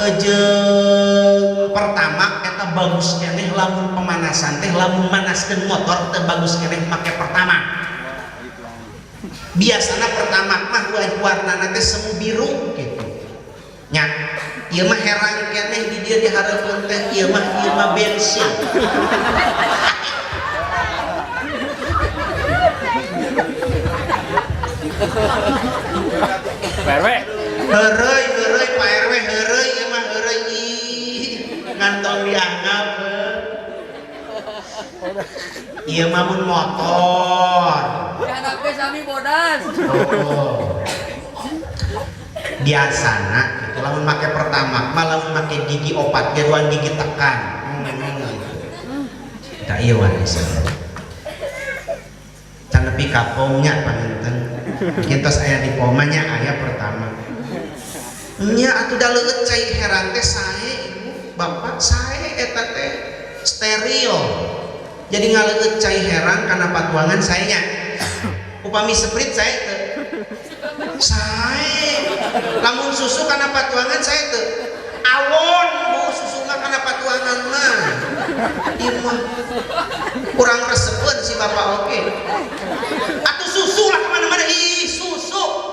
Jeung pertama eta bagus keneh lamun pemanasan teh, lamun manaskeun motor teh bagus keneh make pertama. Biasana pertama mah warnana teh semu biru gitu nya. Ieu mah herang keneh di dieu dihareupeun teh, ieu mah bensin. Pak RW. Heureuy heureuy Pak RW heureuy ieu mah heureuy ih ngantong dianggap. Ieu mah mun motor. Dihandap ge sami bodas. Oh. Biasana gitu lamun make pertama mah lamun make gigi opat ge duan gigi tekan. Tah ieu wae. Can nepi ka pomnya panginten. Kitos aya di pomanya aya pertama. Nya atuh da leueut cai herang teh sae ibu, bapak sae eta teh steril. Jadi ngaleueut cai herang kana patuangan sae nya. Upami Sprite sae teu? Sae. Lamun susu kana patuangan sae teu? Awon bu susu mah kana patuangan mah. Ieu mah kurang resepeun si bapak oge. Atuh susu lah kemana-mana ih susu.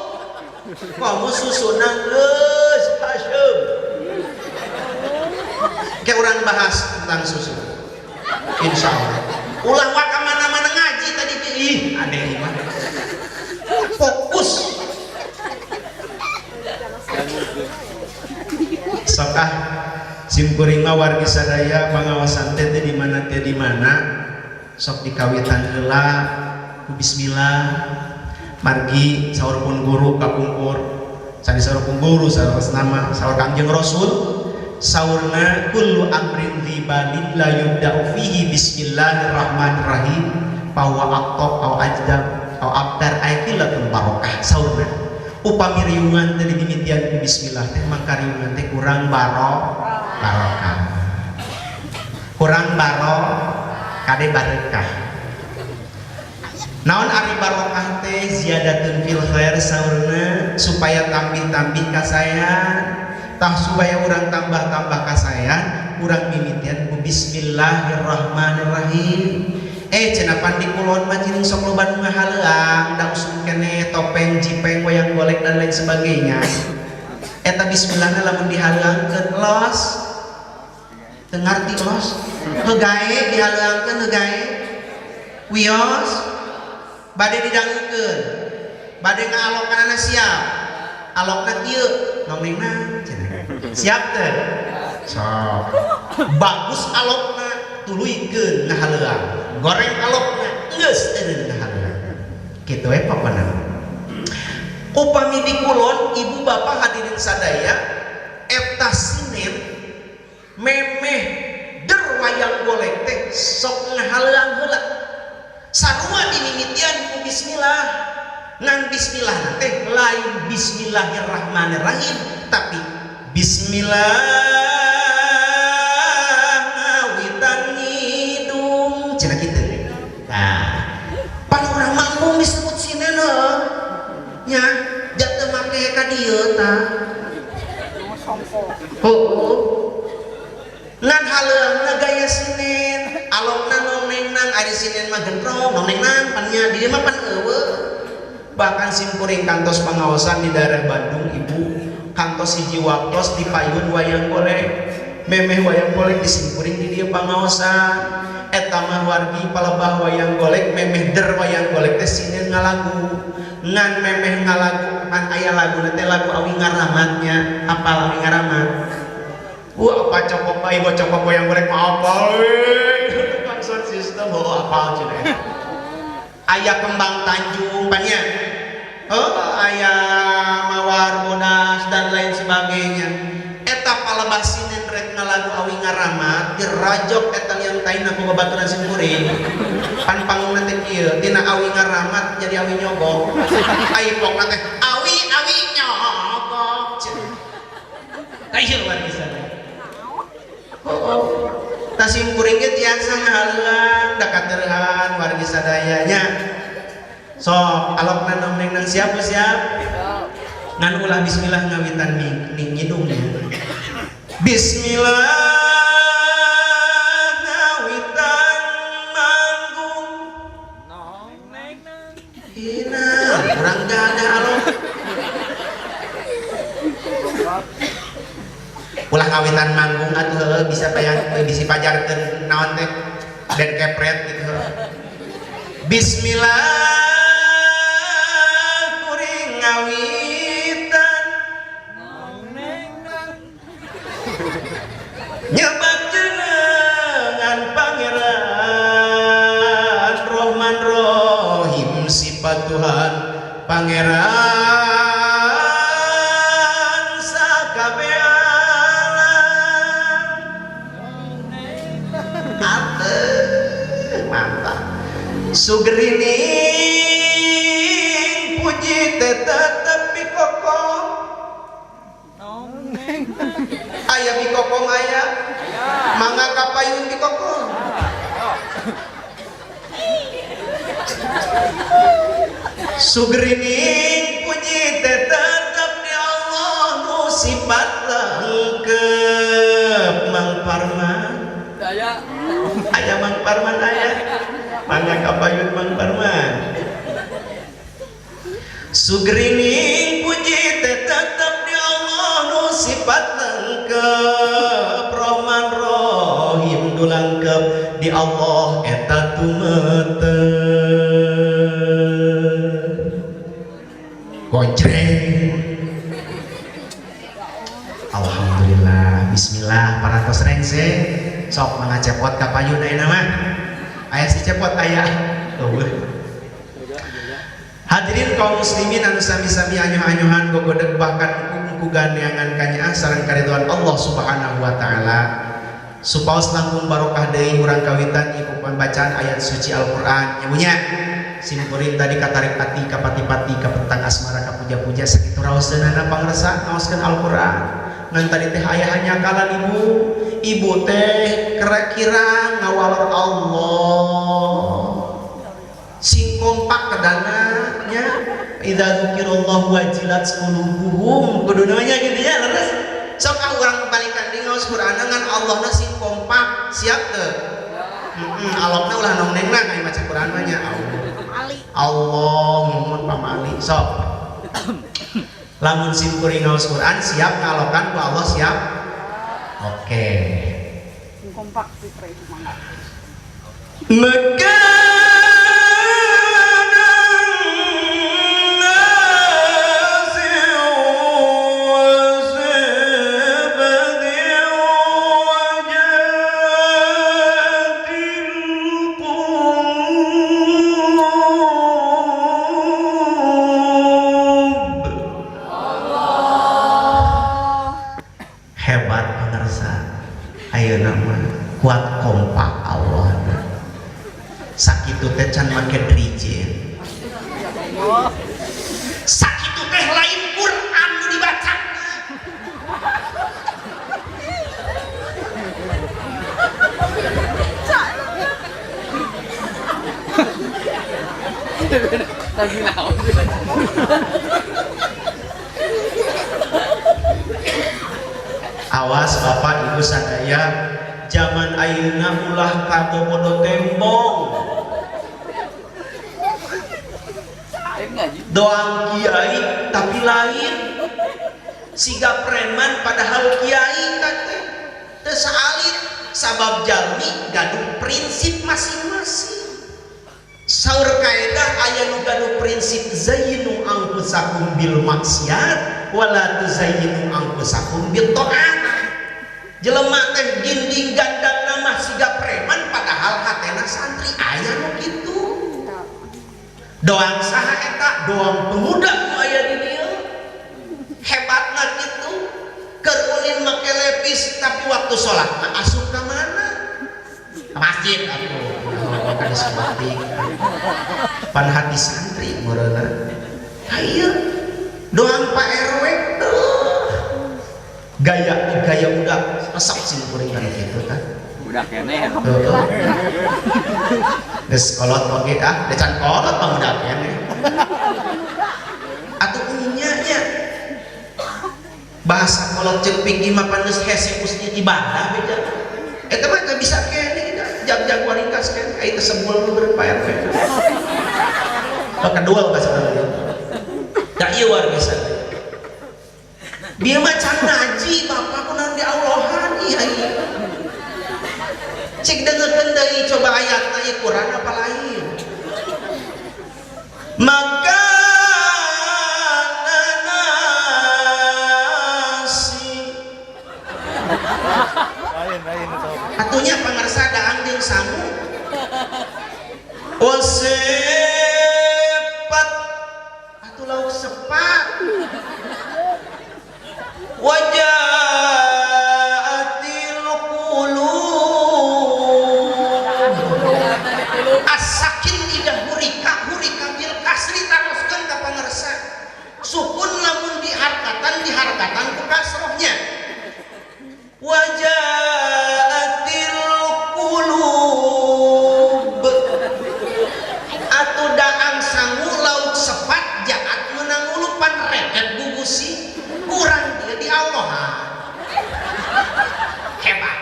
Kamu susu geus haseum. Kayak orang bahas tentang susu. Insya Allah. Ulah waka mana-mana ngaji tadi ih aneh mah. Fokus. Sok ah simkuring mah wargi sadaya pangawasan teh di mana teh di mana sok dikawitan heula ku bismillah margi saur pun guru kapungkur sadi saur pun guru saur nama saur Kangjeng Rasul saurna kullu amrin dzibalin la yubda'u fihi bismillahirrahmanirrahim bahwa aqta au ajdab au abtar aikilatun barokah. Saurna upami riungan teh dimimitian ku bismillah teh mangka riungan teh kurang barokah, kurang kade barokah. Naon ari barokah teh? Ziyadatun fil khair saurna, supaya tambih-tambih kasayan. Tah supaya urang tambah-tambah kasayan urang mimitian ku bismillahirrahmanirrahim. Cenah pan di kulon mah ciring sok loba nu ngahaleuang da usum keneh topeng jipeng wayang golek dan lain sebagainya. Eta bismillahna lamun dihaleuangkeun los teu ngarti los heugae dihaleuangkeun heugae wios bade didangukeun bade ngaalokanana siap alokna kieu nongnengna cenah siap teu sok bagus alokna tuluykeun ngahaleuang goreng alokna geus eureun ngahaleuang kitu we pokona. Upami di kulon ibu bapak hadirin sadaya eta sinen memeh der wayang golek teh sok ngahaleuang heula sarua dimimitian ku bismillah. Ngan bismillah teh lain bismillahirrahmanirrahim tapi bismillah ngawitan ngidung cenah kitu. Nah pan urang manggung disebut sinen nya jatuh make ka dieu tah. Heueuh ngan haleuangna gaya sinen alokna nongnengnang ari sinen mah gentrong nongnengnang pan nya di dieu mah pan eueuh. Bahkan simkuring kantos pangaosan di daerah Bandung ibu kantos hiji waktos di payun wayang golek memeh wayang golek di simkuring di dieu pangaosan eta mah wargi palebah wayang golek memeh der wayang golek teh sinen ngalagu ngan memeh ngalagu pan aya laguna teh lagu awi ngaramatnya apal awi ngaramat. Wah apa cokok bae bocok wayang golek mah apal we tukang sound system oh apal cenah. Aya kembang Tanjung pan nya oh aya mawar bodas dan lain sebagainya. Eta palebah sinen rek ngalagu awi ngaramat dirajok eta liang taina ku babaturan simkuring pan pangungna teh kieu tina awi ngaramat jadi awi nyogok ai pokna teh awi awi nyogok cenah. Tah ieu wargi sadaya. Oh, tah simkuring ge tiasa ngahaleuang da katereuhan wargi sadaya nya. Sok alokna nongneng siap siap ngan ulah bismillah ngawitan ning ngidung. Bismillah ngawitan manggung. Hina, kurang gada alok. Ulah ngawitan manggung atuh heueuh bisa payang bisi pajarkeun naon teh dan kepret gitu. Bismillah kuring ngawitan nyebat jenengan Pangeran Rohman Rohim sifat Tuhan Pangeran sakabeh alam. Atuh mantap. Sugrining puji teh tetep pikokom. Aya pikokom aya. Mangga kapayun pikokom. Sugrining puji teh tetep di Allah nu sifat lengkep. Mang Parman. Aya. Aya Mang Parman aya. Mangga kapayun Mang Parman. Sugrining puji teh tetep di Allah nu sifat lengkep. Rahman Rohim nu langkep di Allah eta tumetep. Goncreng. Alhamdulillah. Bismillah parantos rengse. Sok mangga cepot ka payun ayeuna mah. Aya si cepot aya. Eueuh. Hadirin kaum muslimin anu sami-sami anyoh-anyohan gogodeg bahkan ku ganeangan kanyaah sareng karidhoan Allah Subhanahu wa taala. Supaos langkung barokah deui urang kawitan ieu pembacaan ayat suci Al-Qur'an. Nya nya simkuring tadi katarik ati kapati-pati kapentang asmara kapuja-puja sakitu raoseunana pangresa ngaoskeun Al-Qur'an. Ngan tadi teh aya hanyakalan ibu, ibu teh kira-kira ngawalor Allah. Sing kompak kedana nya idza dzukirallahu wajilat qulubuhum kudu namanya gitu ya leres. Sok ah urang kebalikan di ngaos Qur'an ngan Allahna sing kompak siap teu? Heeh, alokna ulah nongnengna aya maca Qur'an mah nya Allah. Allah nuhun pamali sok. Lamun sim kuring ngaos Qur'an siap ngalokan ku Allah siap? Oke. Sing kompak sih pre itu mangga. Maka hebat pemirsa, ayeuna mah kuat kompak Allah. Sakitu teh can make drijen. Sakitu teh lain Quran nu dibaca. Lagi naon. Awas Bapak Ibu sadaya, zaman ayeuna ulah kabobodo tembong. Doang kiai tapi lain. Siga preman padahal kiai teh teu saalit sabab jalmi gaduh prinsip masing-masing. Saur kaedah aya nu gaduh prinsip zayyinu anfusakum bil maksiat wala tuzayyinu anfusakum bil taat. Jelema teh dinding gandang nama siga preman padahal hatena santri aya nu kitu. Doang saha eta? Doang pemuda nu aya di dieu. Hebatna kitu. Keur ulin make lepis tapi waktu sholat mah asup ka mana? Ka masjid atuh. Kan seperti pan hati santri meureunna. Hayu doang Pak RW tuh. Gaya gaya udah resep sih kuring kan kitu tah. Udah keneh. Heeh. Geus kolot oge ah, decan kolot mah udah keneh. Atuh nya nya. Bahasa kolot ceuk fikih mah paneus hese usnya ibadah beda. Eta mah teu bisa keneh jag-jag waringkas keneh ai teh sebul mah beureum Pak RW. Kedua bahasa namanya. Da ieu warga sadaya. Dia mah can ngaji bapak kunaon di Allahan ieu ieu. Cik dengekeun deui coba ayatna ieu Quran apa lain. Maka nasi Lain itu. Atunya pangarsa daang jeung sangu. Wasepat atuh lauk sepat. Wajaatil qulub as-sakin idah hurika hurika bil kasri taroskeun ka pangarsa. Sukun lamun diharkatan ku kasrohnya. Wajaatil qulub atuh daang sangu lauk sepat jaat meunang ngulupan reket gugusi kurang dia di Allah. Hebat.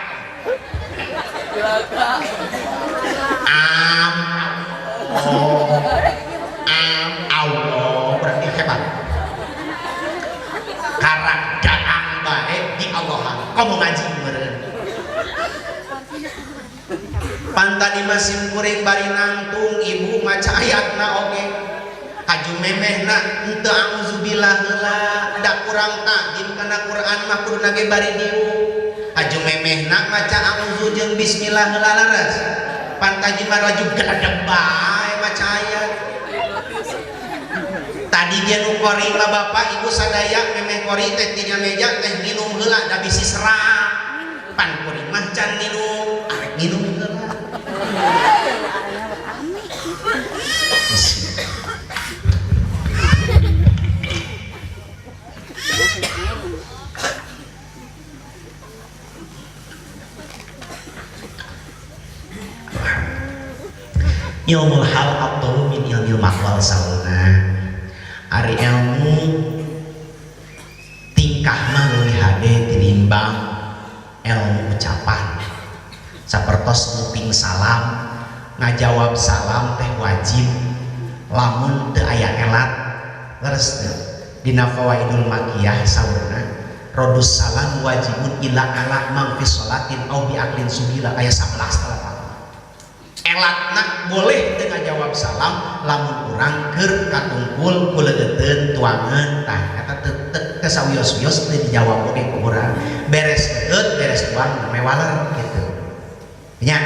Am oh am Allah berarti hebat. Karak daang bae di Allah. Komo ngaji meureun. Pantani masim kuring bari nangtung ibu maca ayatna oge. Haju memehna henteu auzubillah heula da kurang takdim kana Quran mah kuduna ge bari diuk. Haju memehna maca auzu jeung bismillah heula leres. Pantaji mah laju geledeg bae maca ayat. Tadi ge nu qori mah bapak ibu sadaya memeh qori teh tina meja teh minum heula da bisi serak. Pan kuring mah can minum, arek minum heula. Ilmu hal afdalu min ilmil maqwal sauna. Ari ilmu tingkah mah leuwih hade tinimbang ilmu ucapan. Sapertos nguping salam, ngajawab salam teh wajib lamun teu aya elat. Leres teu? Dina Fawaidul Makiyah saurna rodus salam wajibun ila ala mang fi sholatin au bi aklin subila aya 11 talapan. Elatna boleh teu ngajawab salam lamun urang keur katungkul kuleueuteun tuangeun tah eta teu teu sawios-wios teu dijawab oge ku urang. Beres leueut beres tuang mewaler kitu. Nya.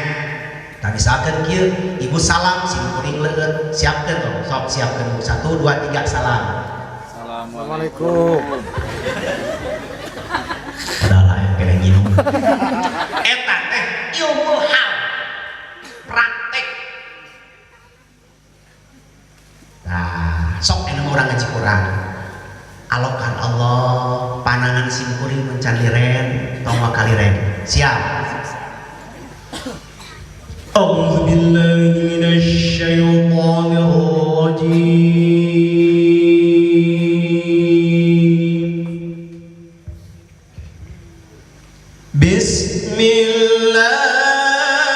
Tah misalkeun kieu ibu salam sim kuring leueut siapkeun tong sok siapkeun 1 2 3 salam. Assalamualaikum. Padahal aya kena nginum. Eta teh ilmu hal praktek. Nah, sok enak orang ngaji Quran. Alokan Allah panangan sim kuring mencan liren tong wakaliren. Siap. A'udzu billahi minasyaitonir rajim. Bismillahirrahmanirrahim.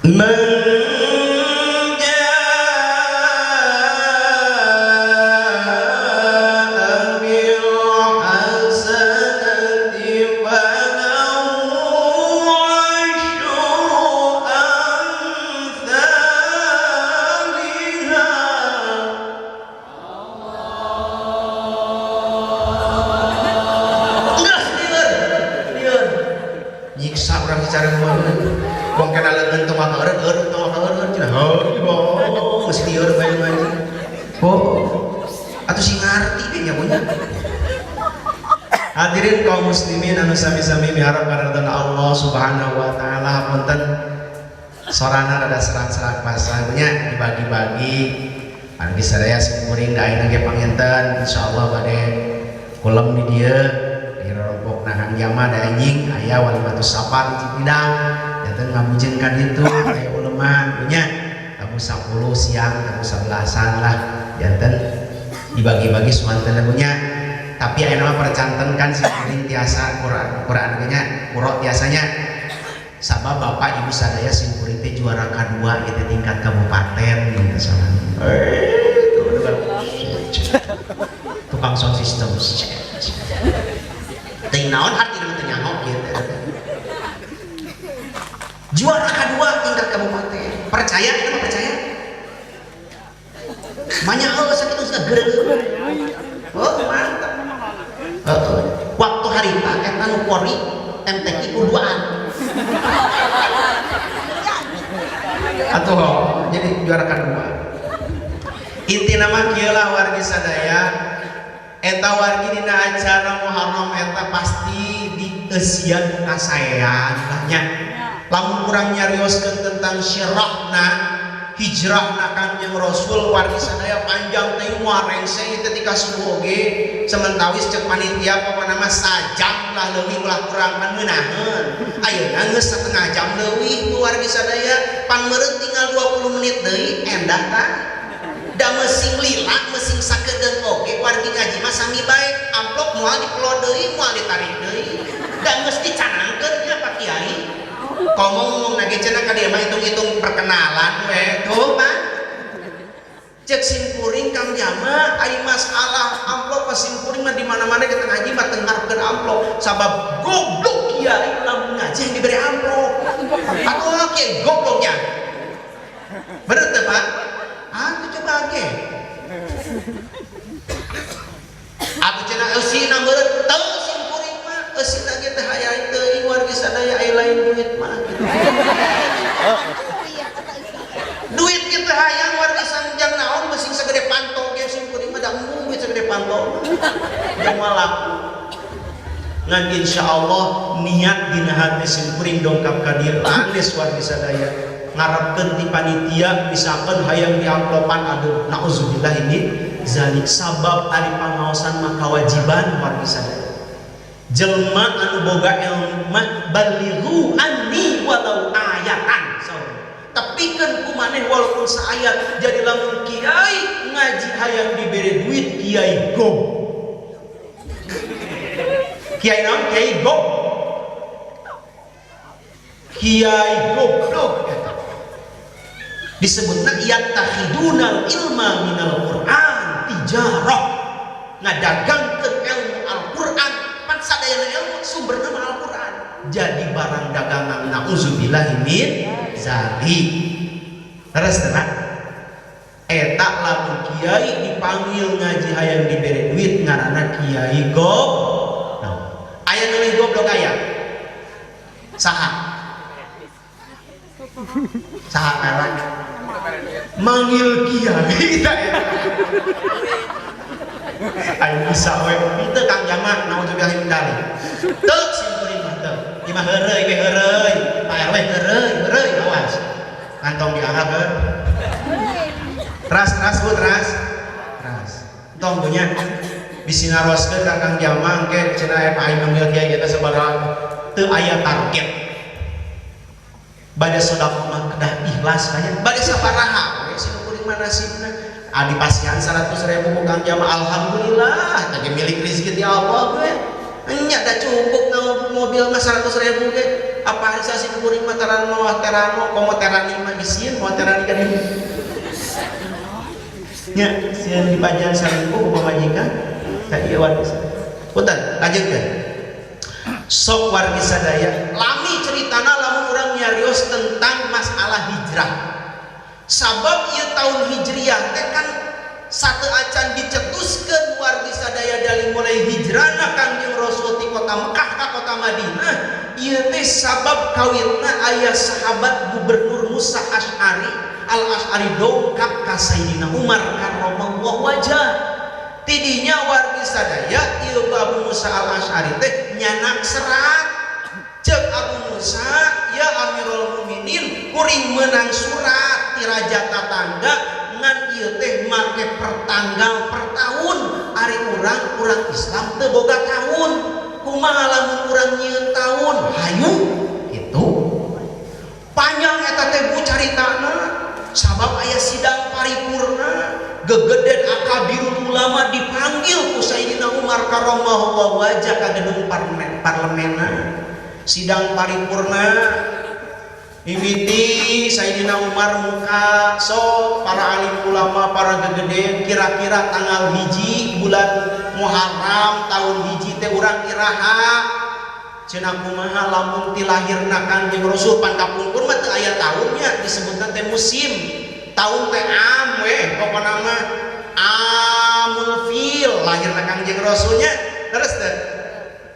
Man jaa bil hasanati falahu asyru amsalha. Enggak, lieur, lieur. Nyiksa urang bicara kumaha. Wong kana leungeun tong maka eureun, eureun tong maka eureun cenah. Oh, geus lieur bae ngaji. Oh, atuh sing ngarti ge nya punya. Hadirin kaum muslimin anu sami-sami miharap karidhan Allah Subhanahu wa taala, hapunten Sorana rada serak-serak pasal nya dibagi-bagi. Wargi sadaya simkuring da ayeuna ge panginten insyaallah bade kulem di dieu di rorompokna Kang Jama da anjing aya walimatus safar di Cipidang janten ngabujeun ka ditu aya uleman nya tabuh 10 siang tabuh 11-an lah janten dibagi-bagi suanten nya. Tapi ayeuna mah percanten kan simkuring tiasa Quran ge nya qura tiasanya sabab bapak ibu sadaya simkuring teh juara kadua ieu teh tingkat kabupaten gitu soalnya. Tukang sound system. Teuing naon artina teu nyaho kieu teh. Juara kedua tingkat kabupaten. Percaya itu mah percaya? Banyak heuh sakitu geureuh. Oh, mantap. Heeh. Waktu harita eta nu kori MTQ kuduaan. Atuh jadi juara kedua. Intina mah kieu lah wargi sadaya eta wargi dina acara Muharram eta pasti dieusian kasaean lah nya. Lamun urang nyarioskeun tentang syirahna hijrahna Kangjeng Rasul wargi sadaya panjang teh moal rengse ieu teh ka subuh oge sementawis cek panitia pokona mah sajam lah leuwih ulah kurang pan ngeunaheun. Ayeuna geus setengah jam leuwih ku wargi sadaya pan meureun tinggal 20 menit deui endah tah. Da meusing lila meusing sakedeung oge wargi ngaji mah sami bae amplop moal dipelo deui moal ditarik deui da geus dicanangkeun nya Pak Kiai. Komo ngomong ge cenah ka dieu mah hitung-hitung perkenalan we tuh Pak. Cek simkuring Kang Jama ari masalah amplop pas simkuring mah di mana-mana kita ngaji mah teu ngarepkeun amplop sabab goblok kiai lamun ngaji yang diberi amplop. Atuh kiai gobloknya. Bener teu Pak? Atuh coba ge. Atuh cenah eusina meureun teu simkuring mah eusina ge teh hayang teuing wargi sadaya aya lain duit mah gitu. Duit kita hayang wargi sangjang naon meusing sagede panto ge simkuring mah da embung duit sagede panto. Da moal laku. Ngan insyaallah niat dina hati simkuring dongkap ka dieu lanes wargi sadaya. Ngarepkeun ti panitia misalkan hayang diamplopan aduh nauzubillah ini zalik sabab ari pangaosan mah kewajiban wargi sadaya. Jelma anu boga ilmu mah balighu anni walau ayatan. Tepikeun ku maneh walaupun saayat. Jadi lamun kiai ngaji hayang dibere duit kiai go. Kiai naon? Kiai go. Kiai goblok eta. Disebutna yattakhidunal ilma minal Qur'an tijarah. Ngadagangkeun ilmu Al-Qur'an, pan sadayana ilmu sumberna mah Al-Qur'an. Jadi barang dagangan nauzubillahi min zalik. Terus terang eta lamun kiai dipanggil ngaji hayang dibere duit ngaranna kiai goblok. Aya nu leuwih goblok aya? Saha? Saha ngaranna? Manggil kiai tah eta. Ayo bisa we teu Kang Jama nauzubillahi min dzalik. Teu simkuring mah teu. Ieu mah heureuy we heureuy. Pak RW heureuy heureuy awas. Kantong dianggap heuh. Teras teras Bu teras. Teras. Tong punya bisi naroskeun ka Kang Jama engke cenah aya aing manggil kiai eta sabaraha teu aya target. Bade sedekah mah kedah ikhlas banyak. Bade sabaraha we simkuring mah nasibna. Adi pasihan 100.000 ku Kang Jama alhamdulillah teh milik rezeki ti Allah we. Nya da cukup na mobil mah 100.000 ge. Apa harsa simkuring mah taran mawa terano komo terani mah isieun moal terani ka dieu. Nya sieun dipajan salingkuh ku pamajikan ka ieu wargi sadaya. Punten lanjutkeun. Sok wargi sadaya lami ceritana lamun urang nyarios tentang masalah hijrah. Sabab ieu tahun hijriah teh kan satu acan dicetuskeun wargi sadaya dari mulai hijrahna Kangjeng Rasul ti kota Mekah ka kota Madinah. Ieu teh sabab kawitna aya sahabat Gubernur Musa Asy'ari Al Asy'ari dongkap ka Sayyidina Umar karramallahu wajah. Tidinya wargi sadaya ieu Abu Musa Al Asy'ari teh nyanak serat. Ceuk Abu Musa, ya Amirul Mukminin, Kuring menang surat ti raja tatangga ngan ieu teh make per tanggal per tahun. Ari urang Islam teu boga tahun. Kumaha lamun urang nyieun tahun? Hayu kitu. Panjang eta teh Bu caritana sabab aya sidang paripurna gegeden akabirul ulama dipanggil ku Sayyidina Umar karramallahu wajah ka gedung parlemenna. Sidang paripurna mimiti Sayyidina Umar muka so para alim ulama para gegeden kira-kira tanggal 1 bulan Muharram tahun 1 teh urang iraha cenah kumaha lamun ti lahirna Kangjeng Rasul pan kapungkur mah teu aya taunnya disebutna teh musim tahun teh am weh pokona mah amul fil lahirna Kangjeng Rasulnya terus teh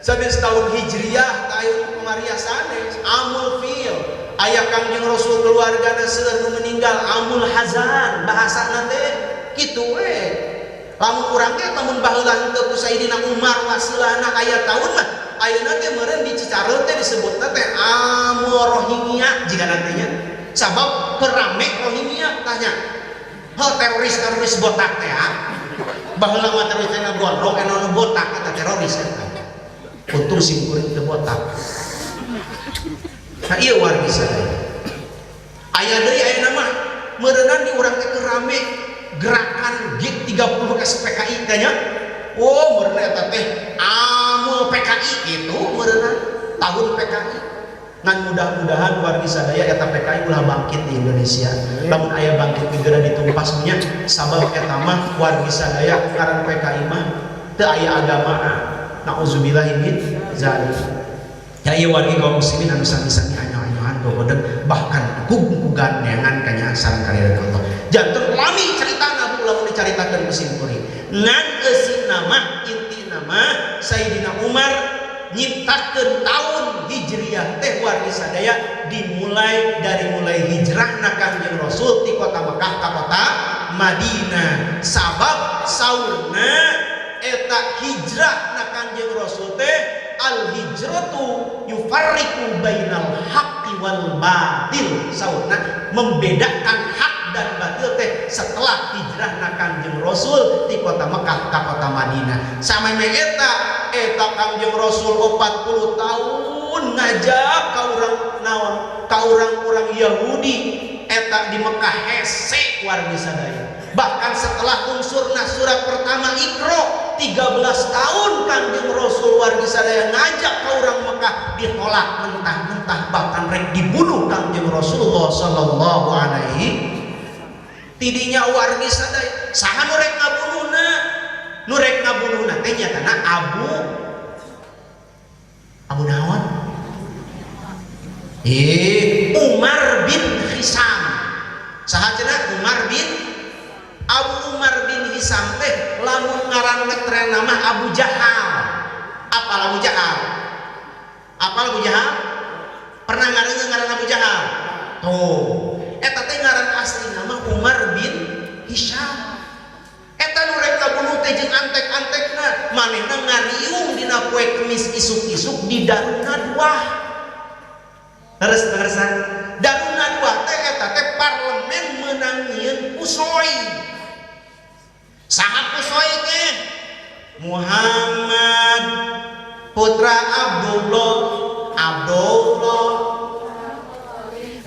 sanes tahun Hijriah tahun Komariah sanes amul fil aya Kangjeng Rasul keluargana seueur nu meninggal amul hazan bahasana teh kitu we lamun urang teh lamun baheula henteu ku Sayyidina Umar wasilana aya taun mah ayeuna teh meureun di Cicareum teh disebutna teh amul Rohingya jigana teh nya sabab keur rame Rohingya tah nya heuh teroris-teroris botak teh baheula mah teroris teh gondrong anu botak eta teroris eta untung sim kuring teu botak. Nah ieu wargi sadaya aya deui ayeuna mah meureunnan di urang teh keur rame gerakan G30 SPKI teh nya. Oh meureunna eta teh amul PKI gitu meureunna tahun PKI. Ngan mudah-mudahan wargi sadaya eta PKI ulah bangkit di Indonesia. Lamun aya bangkit geura ditumpas nya sabab eta mah wargi sadaya ngaran PKI mah teu aya agamaan. Nauzubillahi min zalik. Ya ieu wargi kaum muslimin anu sami-sami anyo-anyoan gogodeg bahkan kug-kugan neangan kanya sareng kalian Allah. Janten lami caritana bu lamun dicaritakeun ku simkuring. Ngan eusina mah intina mah Sayyidina Umar nyiptakeun tahun Hijriah teh wargi sadaya dimulai dari mulai hijrahna Kangjeng Rasul ti kota Mekah ka kota Madinah. Sabab saurna eta hijrahna Kangjeng Rasul teh al hijratu yufarriqu bainal haqqi wal batil. Saurna membedakan hak dan batil teh setelah hijrahna Kangjeng Rasul ti kota Mekah ka kota Madinah. Sameme eta Kangjeng Rasul 40 tahun ngajak ka urang naon ka urang-urang Yahudi eta di Mekah hese wargi sadaya. Bahkan setelah unsurna surat pertama Iqra 13 tahun Kangjeng Rasul wargi sadaya ngajak ka urang Mekah ditolak mentah-mentah bahkan rek dibunuh Kangjeng Rasulullah sallallahu alaihi. Tidinya wargi sadaya saha nu rek ngabunuhna? Nu rek ngabunuhna teh nyatana Abu naon? Umar bin Hisam. Saha cenah Umar bin Abu Umar bin Hisam teh lamun ngaran ngetren nama Abu Jahal. Apal Abu Jahal? Apal Abu Jahal? Pernah ngareungeun ngaran Abu Jahal? Tuh. Eta teh ngaran asli nama Umar bin Hisham. Eta nu rek kabunuh teh jeung antek-antekna, manehna ngariung dina poe Kemis isuk-isuk di Darun Nadwah. Terus-terusan Darun Nadwah teh eta teh parlemen meunang nyieun Kusoy. Saha Kusoy teh? Muhammad putra Abdullah, Abdullah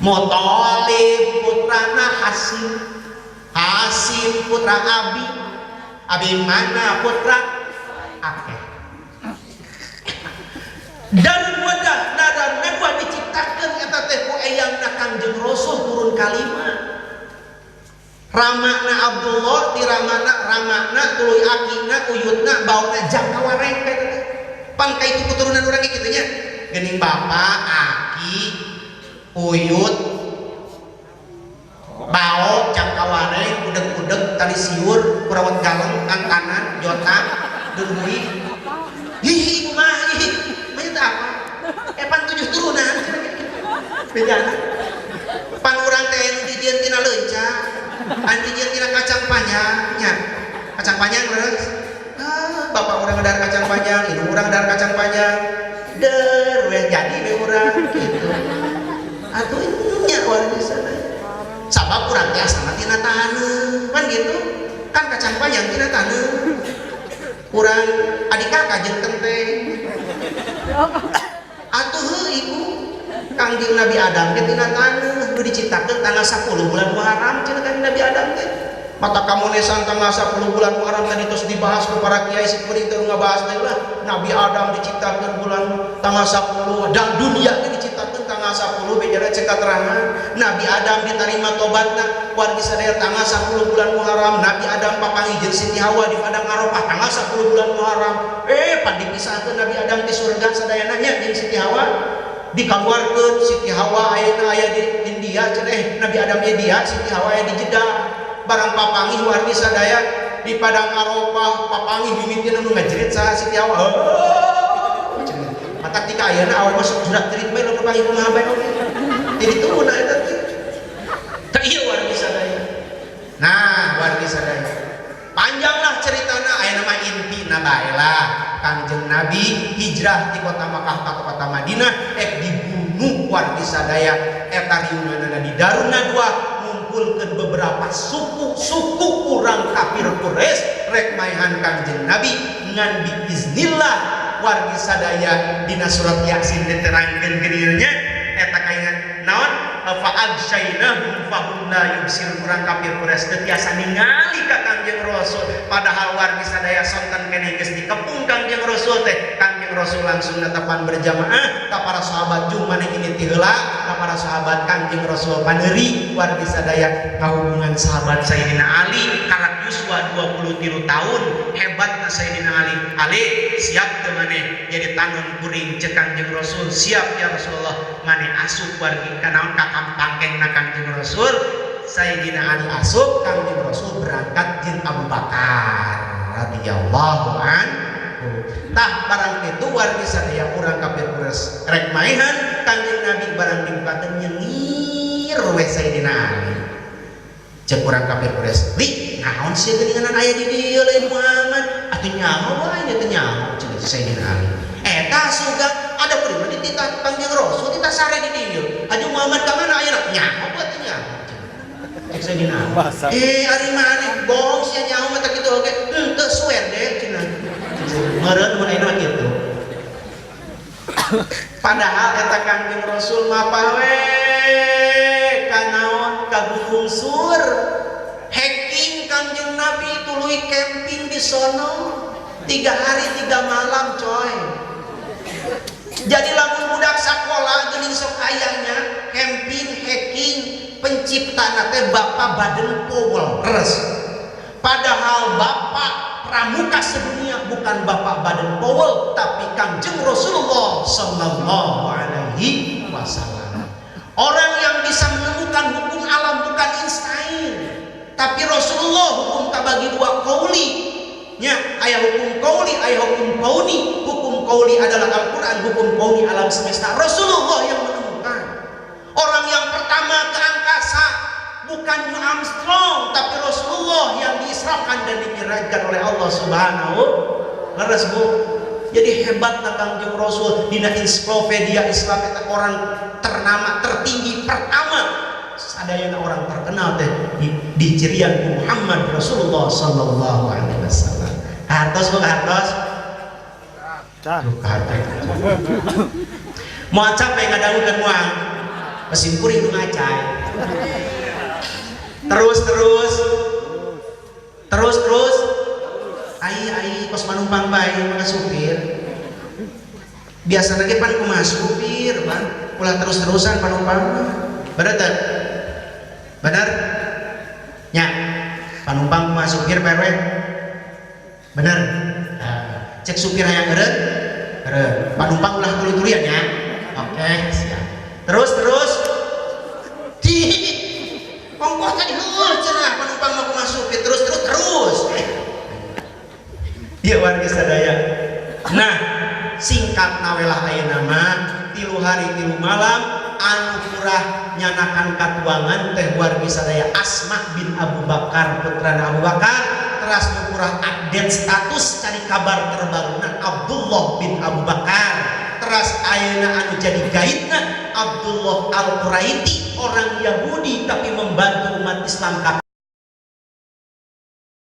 Muthalib putrana Hasim, Hasim putra Abi, Abi mana putra Akeh. Dan wadah Darun Nadwah diciptakeun eta teh ku eyangna Kangjeng Rasul turun kalima. Ramana Abdullah ti ramana ramana tuluy akina uyutna bauna jangka wareng teh. Pan ka itu keturunan urang kitu nya. Geuning bapa, aki, uyut, bao, jangka wareng, udeg-udeg, tali siur, kurawat galeng, angkanan, jotang, deui. Hihi kumaha hihi. Mah teh apa? Pan 7 turunan. Bejana. Pan urang teh anu dijieun tina leunca, anu dijieun tina kacang panjang nya. Kacang panjang leres. Ah, bapak urang ngedar kacang panjang, ibu urang ngedar kacang panjang. Der weh jadi we urang gitu. Atuh nya wargi sadaya. Sabab urang teh asalna tina taneuh, kan gitu. Kan kacang panjang tina taneuh. Urang adik kakak jeung kenteng. Atuh heuh ibu. Kangjeng Nabi Adam ge tina taneuh, nu diciptakeun tanggal 10 bulan Muharram cenah Kangjeng Nabi Adam teh. Mata kamonesan tanggal 10 bulan Muharram tadi terus dibahas ku para kiai sikuring teu ngabahas deui lah. Nabi Adam diciptakeun bulan tanggal 10 dan dunia ge diciptakeun tanggal 10 bejana cek katerangan. Nabi Adam diterima tobatna wargi sadaya tanggal 10 bulan Muharram. Nabi Adam papanggih jeung Siti Hawa di padang Arafah tanggal 10 bulan Muharram. Pan dipisahkeun Nabi Adam di surga sadayana nya jeung Siti Hawa. Dikaluarkeun Siti Hawa ayeuna aya di India cenah Nabi Adam India Siti Hawa aya di Jeddah. Barang papanggih wargi sadaya di padang Arafah papanggih mimitina nu ngajerit saha Siti Hawa. Oh, matak tika ayeuna awal masuk surat jerit bae lamun papanggih kumaha bae oge. Jadi turun eta teh. Tah ieu wargi sadaya. Nah, wargi sadaya. Panjanglah ceritana ayeuna mah intina bae lah. Kangjeng Nabi hijrah di kota Makkah ka kota Madinah ek dibunuh wargi sadaya eta riunganana di Darun Nadwah ngumpulkeun beberapa suku-suku urang kafir Quraisy rek maehan Kangjeng Nabi ngan biiznillah wargi sadaya dina surat Yasin diterangkeun geuningan nya eta kaingan naon fa agsyainahum fahum la yubsirun urang kafir Quraisy teu tiasa ningali ka Kangjeng Rasul padahal wargi sadaya sonten keneh geus dikepung Kangjeng Rasul teh. Kangjeng Rasul langsung netepan berjamaah ka para sahabat jung maneh ini ti heula ka para sahabat Kangjeng Rasul paneuri wargi sadaya ngahubungan sahabat Sayyidina Ali karak yuswa 23 tahun hebatna Sayyidina Ali. Ali siap teu maneh jadi tanun kuring ceuk Kangjeng Rasul siap ya Rasulullah maneh asup wargi kanaon ka pangkengna Kangjeng Rasul. Sayyidina Ali asup Kangjeng Rasul berangkat jeung Abu Bakar radhiyallahu anhu. Tah barang itu wargi sadaya urang kafir Quraisy rek maehan Kangjeng Nabi barang dibukakeun nyengir we Sayyidina Ali. Ceuk urang kafir Quraisy, "Li, naon sia geuningan aya di dieu lain Muhammad?" Atuh nyaho wae nya teu nyaho ceuk Sayyidina Ali. Eta sugan ada kuring mah dititah Kangjeng Rasul ditah sare di dieu. Aju Muhammad ka mana ayeuna? Nyaho bae teu nyaho. Cek Sayyidina Ali. Ari maneh bohong sia nyaho mah teh kitu oge. Henteu suwer deh cenah. Meureun mun ayeuna kitu. Padahal eta Kangjeng Rasul mah we ka naon ka Gunung Sur. Hacking Kangjeng Nabi tuluy camping di sono 3 hari 3 malam coy. Jadi lamun budak sakola geuning sok ayahnya camping hacking penciptana teh Bapak Baden Powell leres. Padahal Bapak pramuka sedunia bukan Bapak Baden Powell tapi Kangjeng Rasulullah sallallahu alaihi wasallam. Orang yang bisa menemukan hukum alam bukan Einstein, tapi Rasulullah. Hukum kabagi dua kauli nya, aya hukum kauli, aya hukum kauni. Hukum kauli adalah Al-Quran, hukum kauni alam semesta. Rasulullah yang menemukan. Orang yang pertama ke angkasa bukan Neil Armstrong, tapi Rasulullah yang diisrakan dan dimi'rajkan oleh Allah Subhanahu. Leres Bu. Jadi hebat Kangjeng Rasul dina ensiklopedia Islam eta orang ternama tertinggi pertama sadayana orang terkenal teh di cirian Muhammad Rasulullah sallallahu alaihi wasallam. Hartos Bu, hartos. Can. Tuh, hartos. Moal capek ngadangukeun moal. Mesin kuring nu ngacai. Terus terus. Terus terus. Ai ai kos manumpang bae maka supir. Biasa lagi pan kumaha supir, pan. Ulah terus-terusan panumpang mah. Bener teu? Bener? Nya. Panumpang kumaha supir Pak RW? Bener? Nah, cek supir hayang eureun? Eureun. Panumpang ulah tuluy-tuluyan ya. Oke, siap. Terus terus. Di ongkoh tadi heueuh cenah panumpang mah kumaha supir terus terus terus. Ieu warga sadaya. Nah, singkat nawelah ayeuna mah 3 hari 3 malam anu kurah nyanakan katuangan teh wargi sadaya Asma bin Abu Bakar putrana Abu Bakar teras nu kurah update status cari kabar terbaruna Abdullah bin Abu Bakar teras ayeuna anu jadi gaidna Abdullah Al-Quraiti orang Yahudi tapi membantu umat Islam.